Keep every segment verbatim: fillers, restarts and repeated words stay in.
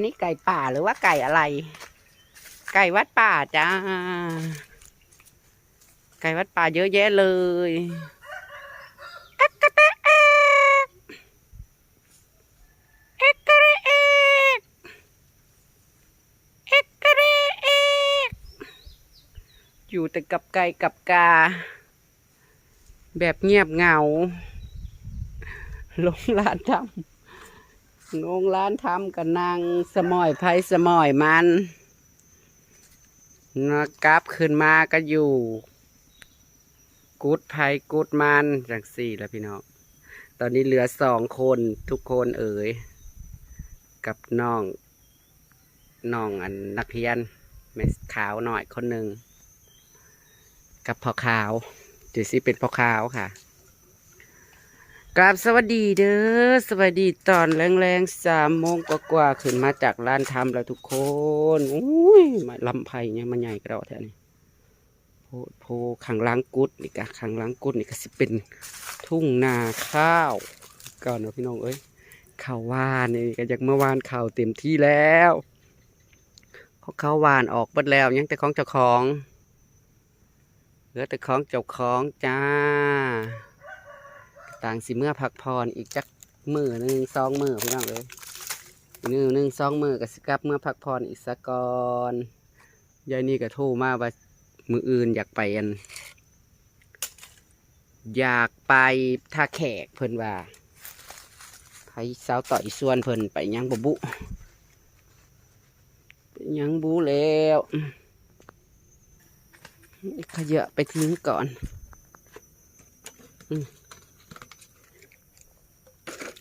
นี่ไก่ป่าหรือว่าไก่อะไร ไก่วัดป่าจ้า ไก่วัดป่าเยอะแยะเลย เอ็กกะเตะเอก เอ็กกะเรเอก เอ็กกะเรเอก อยู่แต่กับไก่กับกา แบบเงียบเหงา ลงร้านทำ ลงร้านทำก็นั่งสมอยไผสมอยมัน นะ กลับขึ้นมาก็อยู่ กุดไผกุดมันจังสี่แล้วพี่น้อง ตอนนี้เหลือสองคนทุกคนเอ๋ย กับน้อง น้องอันนักเรียน แม่ขาวน้อยคนหนึ่ง กับพ่อขาว เจซี่เป็นพ่อขาวค่ะ กราบสวัสดีเด้อ สวัสดีตอนแลงๆ สามโมงกว่าๆ ขึ้นมาจากร้านทำแล้วทุกคน อุ้ย มาลำไผ่เนี่ย มาใหญ่กระดอกแท้นี่ โพดโพ ข้างหลังกุดนี่กะ ข้างหลังกุดนี่ก็สิเป็นทุ่งนาข้าว ก่อนเนาะพี่น้องเอ้ย ข้าวหว่านนี่ก็อยากมาหว่านข้าวเต็มที่แล้ว ของเขาหว่านออกเบิดแล้ว ยังแต่ของเจ้าของ เหลือแต่ของเจ้าของจ้า ต่างสิเมื่อพักผ่อนอีกจักมื้อหนึ่งสองมื้อพี่น้องเอ้ย มื้อหนึ่งสองมื้อก็สิกลับเมื่อพักผ่อนอีกซะก่อน ยายนี่ก็โทรมาว่ามื้ออื่นอยากไปอัน อยากไปท่าแขกเพิ่นว่า ไผสาวต่อยชวนเพิ่นไปหยังบ่บุ ไปหยังบุแล้ว ขยะไปทิ้งก่อน อืม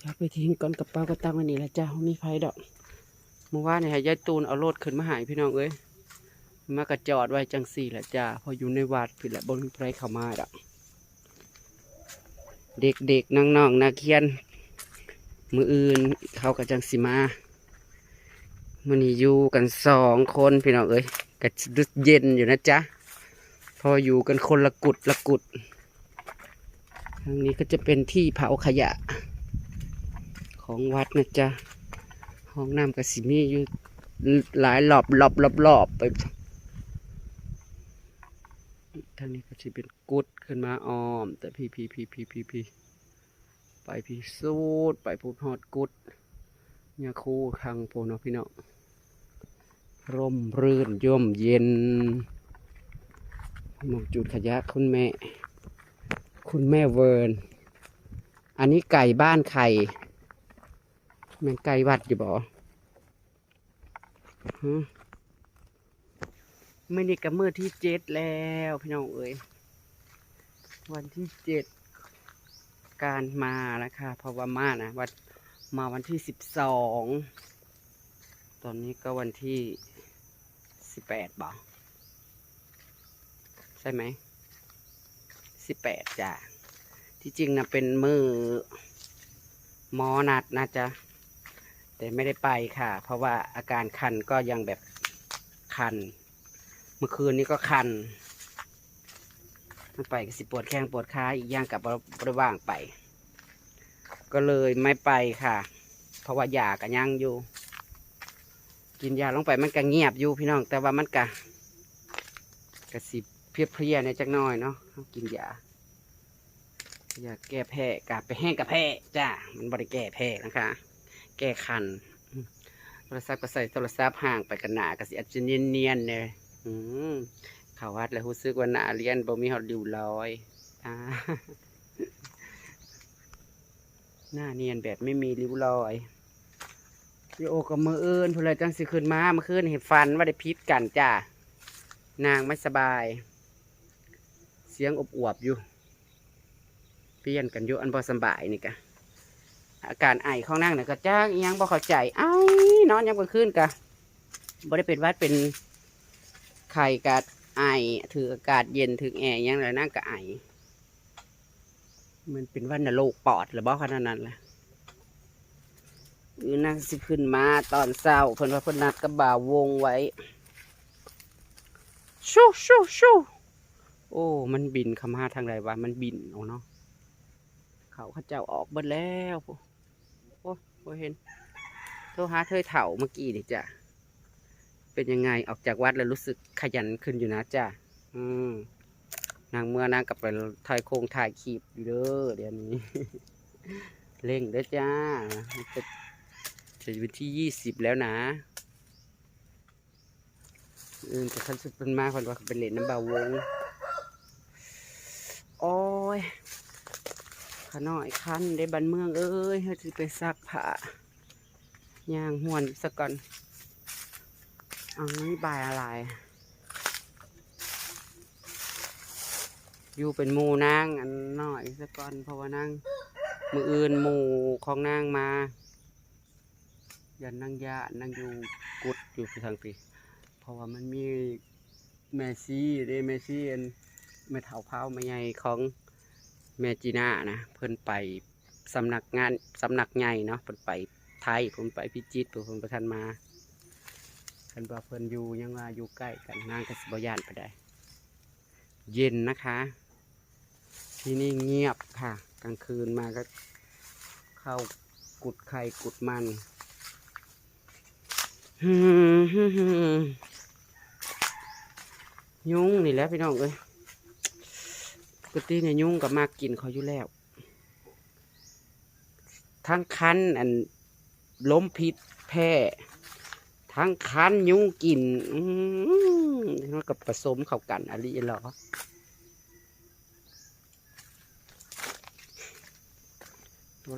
เอาไปทิ้งก่อน กระเป๋าก็ตั้งไว้นี่ละจ้า บ่มีไผดอก เมื่อวานนี่ให้ยายตูนเอารถขึ้นมาให้พี่น้องเอ้ย มากระจอดไว้จังสี่ละจ้า เพราะอยู่ในวัดพี่ละ บ่มีไผเข้ามาดอก เด็กๆ น้องๆ นักเรียน มื้ออื่นเขาก็จังสิมา มื้อนี้อยู่กันสองคนพี่น้องเอ้ย ก็เย็นอยู่นะจ๊ะ เพราะอยู่กันคนละกุดละกุด ทางนี้ก็จะเป็นที่เผาขยะ ของวัดนะจ๊ะ ห้องน้ำก็สิมีอยู่หลายรอบรอบรอบรอบไป ทางนี้ก็สิเป็นกุดขึ้นมาอ้อม แต่พีพีพีพีพีพี ไปพีสุด ไปพุดฮอดกุด เนี่ยคู่ทางโพนเนาะพี่น้อง ร่มรื่นย่มเย็น หมองจุดขยะคุณแม่ คุณแม่เวิร์น อันนี้ไก่บ้านใคร แม่นไก่วัดอยู่บ่ ฮะ มื้อนี้ก็มื้อที่เจ็ดแล้วพี่น้องเอ้ย วันที่เจ็ด การมานะคะ เพราะว่ามานะ วัน มาวันที่สิบสอง ตอนนี้ก็วันที่สิบแปดบ่ ใช่ไหม สิบแปดจ้ะ ที่จริงนะเป็นมื้อหมอนัดนะจ๊ะ แต่ไม่ได้ไปค่ะ เพราะว่าอาการคันก็ยังแบบคัน เมื่อคืนนี้ก็คัน มันไปก็สิปวดแข้งปวดขา อีกอย่างกับบ่ได้ว่างไป ก็เลยไม่ไปค่ะ เพราะว่ายาก็ยังอยู่ กินยาลงไปมันก็เงียบอยู่พี่น้อง แต่ว่ามันก็ ก็สิเพลียๆ เนี่ยจักหน่อยเนาะ เฮากินยา ยาแก้แพ้กะไปแห้งกะแพ้จ้า มันบ่ได้แก้แพ้นะคะ แก้คัน โทรศัพท์ก็ใส่โทรศัพท์ห่างไปกันหนาก็สิอาจจะเนียนๆ เนี่ย อืม เข้าวัดแล้วรู้สึกว่าหน้าเรียนบ่มีฮอดริ้วรอย อ่า หน้าเนียนแบบไม่มีริ้วรอย อยู่กับมื้ออื่นพู้นแหละจังสิขึ้นมา เมื่อคืนเห็นฝันว่าได้ผิดกันจ้า นางไม่สบาย เสียงอบอวบๆ อยู่ เปลี่ยนกันอยู่ อันบ่สำบายนี่กะ อาการไอของนางน่ะก็จักอิหยังบ่เข้าใจ ไอนอนยามกลางคืนกะ บ่ได้เป็นหวัดเป็นไข้กะไอ ถืออากาศเย็น ถือแอร์อิหยังแล้วนางก็ไอ มันเป็นวัณโรคปอดหรือบ่ขนาดนั้นล่ะ อือนางสิขึ้นมาตอนเช้า เพิ่นว่าเพิ่นนัดกับบ่าววงไว้ ชู่ ชู่ ชู่ โอ้ มันบินเข้ามาทางใดวะ มันบินออกเนาะ เขา เขาเจ้าออกเบิดแล้ว โอ้ โอ้ บ่เห็น โทรหาเธอเฒ่าเมื่อกี้นี่จ้ะ เป็นยังไง ออกจากวัดแล้วรู้สึกขยันขึ้นอยู่นะจ้ะ อืม นางเมื่อนางก็ไปถ่ายโครงถ่ายคลิปอยู่เด้อ เดี๋ยวนี้ เร่งเด้อจ้า จะ จะวันที่ยี่สิบแล้วนะ อื่นก็คันสุดเป็นมา เพิ่นว่าเป็นเล่นน้ำบ่าววง โอ้ย ขาน้อยคันได้บ้านเมืองเอ้ย เฮาสิไปซักผ้า ย่างหวนซะก่อน เอานี่บ่ายอะไร อยู่เป็นหมู่นางอันน้อยซะก่อน เพราะว่านาง มื้ออื่นหมู่ของนางมา ย่านนางย่าน นางอยู่กุดอยู่ทางปี เพราะว่ามันมีแม่ชีเด้ แม่ชีอัน แม่เฒ่าเผาแม่ใหญ่ของแม่จีน่านะ เพิ่นไปสำนักงาน สำนักใหญ่เนาะ เพิ่นไปไทย เพิ่นไปพิจิตร เพิ่นบ่ทันมา คันว่าเพิ่นอยู่ ยังว่าอยู่ใกล้กัน นางก็สิบ่ย่านปานใด เย็นนะคะ ที่นี่เงียบค่ะ กลางคืนมาก็เข้ากุดไข่กุดมัน ยุงนี่แหละพี่น้องเอ้ย ปกติเนี่ยยุงก็มักกินเขาอยู่แล้ว ทั้งคันอัน ลมพิษแพ้ ทั้งคันยุงกิน อืม มันก็ผสมเข้ากันอะลีหรอ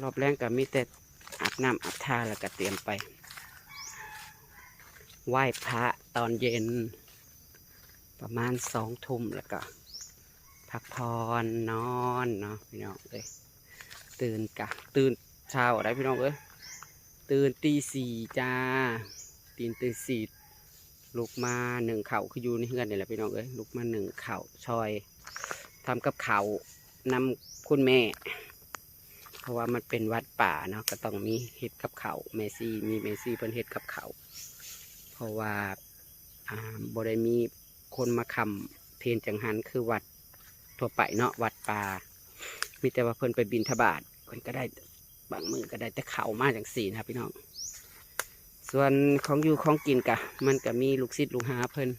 รอบแรกก็มีแต่อาบน้ำอาบท่าแล้วก็เตรียมไป ไหว้พระตอนเย็น ประมาณสองทุ่มแล้วก็ พักผ่อนนอนเนาะพี่น้องเอ้ย ตื่นกะ ตื่นเช้าได้พี่น้องเอ้ย ตื่นตีสี่จ้า ตื่นตีสี่ ลุกมานึ่งข้าว คืออยู่ในเฮือนนี่แหละพี่น้องเอ้ย ลุกมานึ่งข้าวซอย ทำกับข้าวนำคุณแม่ เพราะว่ามันเป็นวัดป่าเนาะ ก็ต้องมีเฮ็ดกับข้าว แม่ชี มีแม่ชีเพิ่นเฮ็ดกับข้าว เพราะว่า อ่า บ่ได้มีคนมาค้ำเพลจังหันคือวัดทั่วไปเนาะ วัดป่า มีแต่ว่าเพิ่นไปบิณฑบาต เพิ่นก็ได้ บางมื้อก็ได้แต่ข้าวมาจังซี้นะพี่น้อง ส่วนของอยู่ของกินกะ มันก็มีลูกศิษย์ลูกหาเพิ่น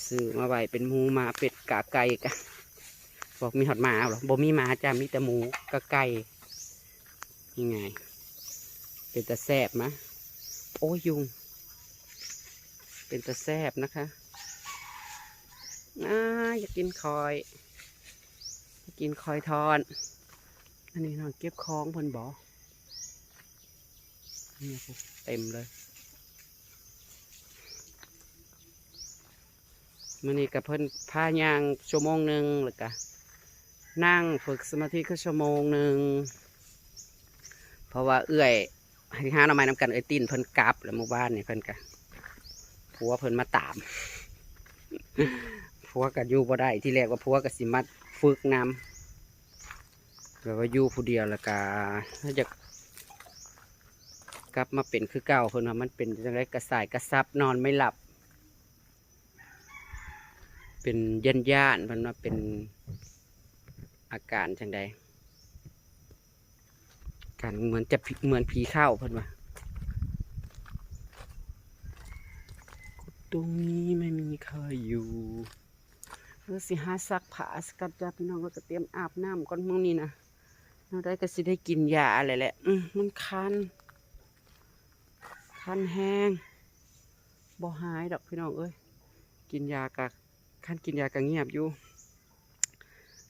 ซื้อมาไว้เป็นหมูหมาเป็ดกาไก่กะ บอกมีฮอดหมาเหรอ บ่มีหมาจ้ะ มีแต่หมูกับไก่ นี่ไง เป็นตาแซ่บมะ โอ้ยยุง เป็นตาแซ่บนะคะ อ่า อยากกินคอย อยากกินคอยทอด อันนี้นอนเก็บของเพิ่นบ่ เนี่ย เต็มเลย มื้อนี้ก็เพิ่นพาย่างชั่วโมงหนึ่ง แล้วก็นั่งฝึกสมาธิคือชั่วโมงหนึ่ง เพราะว่าเอื้อย ให้หาหน่อไม้นำกัน เอื้อยตินเพิ่นกลับแล้ว เมื่อวานนี่เพิ่นก็ ผัวเพิ่นมาตาม ผัวก็อยู่บ่ได้ ทีแรกว่าผัวก็สิมาฝึกนำ แบบว่าอยู่ผู้เดียวแล้วก็ อยากกลับมาเป็นคือเก่า เพิ่นว่ามันเป็นจั่งใด๋ กระส่ายกระสับ นอนไม่หลับ เป็นย่านๆ เพิ่นว่าเป็นอาการจั่งใด๋ การเหมือนจะผี เหมือนผีเข้าเพิ่นว่า ตรงนี้ไม่มีใครอยู่ เออ สิหาซักผ้าสกัดจ้ะพี่น้อง แล้วก็เตรียมอาบน้ำก่อนมื้อนี้นะ แนวใด๋ก็สิได้กินยาแหละแหละ อืม มันคัน คันแฮง บ่หายดอกพี่น้องเอ้ย กินยากะ คันกินยากะเงียบอยู่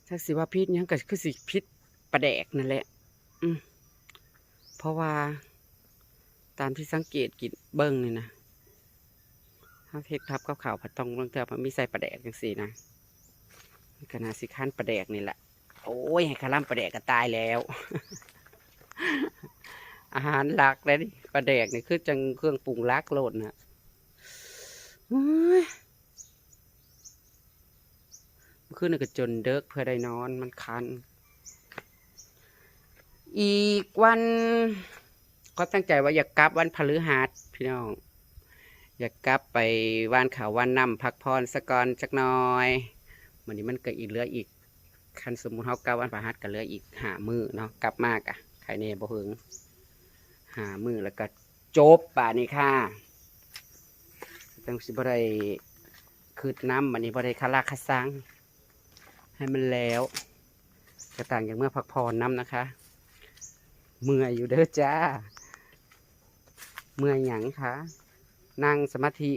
จักสิว่าพิษหยัง ก็คือสิพิษปลาแดกนั่นแหละ อืม เพราะว่า ตามที่สังเกตกินเบิ่งนี่นะ เฮาเฮ็ดกับข้าวผัดต้อง ลางเทื่อมันมีใส่ปลาแดกจังซี่นะ มันก็น่าสิคันปลาแดกนี่แหละ โอ้ย ให้คาร่ำปลาแดกก็ตายแล้ว อาหารหลักเลยนี่ ปลาแดกนี่คือจั่งเครื่องปรุงหลักโลดน่ะ โอ้ย เมื่อคืนนี่ก็จนเดิกเพื่อได้นอน มันคัน อีกวัน ก็ตั้งใจว่าอยากกลับวันพฤหัสพี่น้อง อยากกลับไปหว่านข้าวหว่านน้ำพักผ่อนซะก่อนจักหน่อย มื้อนี้มันก็อีกเหลืออีก คันสมมุติเฮากลับวันพฤหัสก็เหลืออีกห้ามื้อเนาะ กลับมากะไคแหน่บ่เหิง ห้ามื้อแล้วก็ จบ บาดนี้ค่ะ จั่งสิบ่ได้คิดนำ บัดนี้บ่ได้คาราคาซัง ให้มันแล้ว กะต่างอย่างเมื่อพักผ่อนนำนะคะ เมื่อยอยู่เด้อจ้า เมื่อยหยังคะ นั่งสมาธิ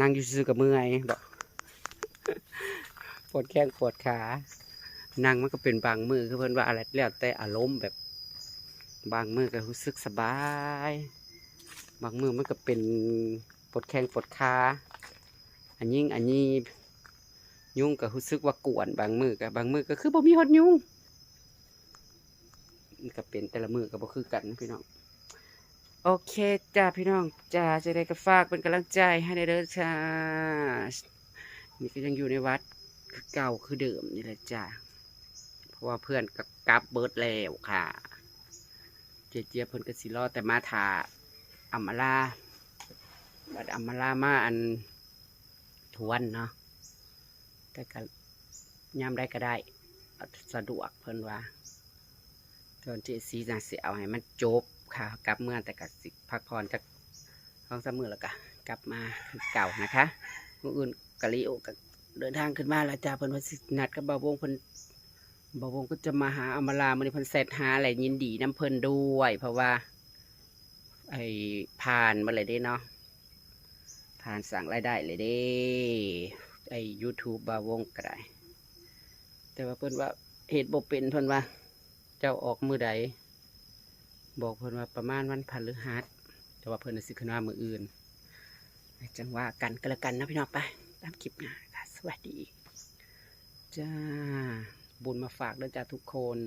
นั่งอยู่ซื่อๆก็เมื่อยบ่ ปวดแข้งปวดขา นั่งมันก็เป็นบางมื้อ คือเพิ่นว่าอะไร แล้วแต่อารมณ์ แบบ บางมื้อก็รู้สึกสบาย บางมื้อมันก็เป็นปวดแข้งปวดขา อันยิ่งอันนี้ ยุงก็รู้สึกว่ากวน บางมื้อก็ บางมื้อก็คือบ่มีฮอดยุง มันก็เป็นแต่ละมื้อก็บ่คือกันพี่น้อง โอเคจ้าพี่น้องจ้า จะได้ก็ฝากเป็นกำลังใจให้เด้อจ้า นี่ก็ยังอยู่ในวัดคือเก่าคือเดิมนี่แหละจ้า เพราะว่าเพื่อนก็กลับเบิดแล้วค่ะ เจ๊เจี๊ยบเพิ่นก็สิรอแต่มาถ่าอำมาลา บัดอำมาลามาอันทวนเนาะ แต่ก็ยามใดก็ได้ สะดวกเพิ่นว่า ตอนเจ๊ซีน่ะสิเอาให้มันจบค่ะ กลับเมืองแต่ก็สิพักผ่อนจักสองสามมื้อแล้วก็กลับมาคือเก่านะคะ มื้ออื่นกะลิโอก็เดินทางขึ้นมาแล้วจ้า เพิ่นว่าสินัดกับบ่าววง เพิ่น บ่าววงก็จะมาหาอำมาลา มื้อนี้เพิ่นแชทหา และยินดีนำเพิ่นด้วย เพราะว่า ไอ้ ผ่านมาเลยเด้เนาะ ผ่านสร้างรายได้เลยเด้ ไอ้ YouTube บ่าววงก็ได้ แต่ว่าเพิ่นว่าเฮ็ดบ่เป็น เพิ่นว่า เจ้าออกมื้อใด บอกเพิ่นว่าประมาณวันพฤหัส แต่ว่าเพิ่นน่ะสิขึ้นมามื้ออื่น จั่งว่ากันก็แล้วกันนะพี่น้อง ไป ตามคลิปหน้าค่ะ สวัสดีจ้า บุญมาฝากเด้อจ้าทุกคน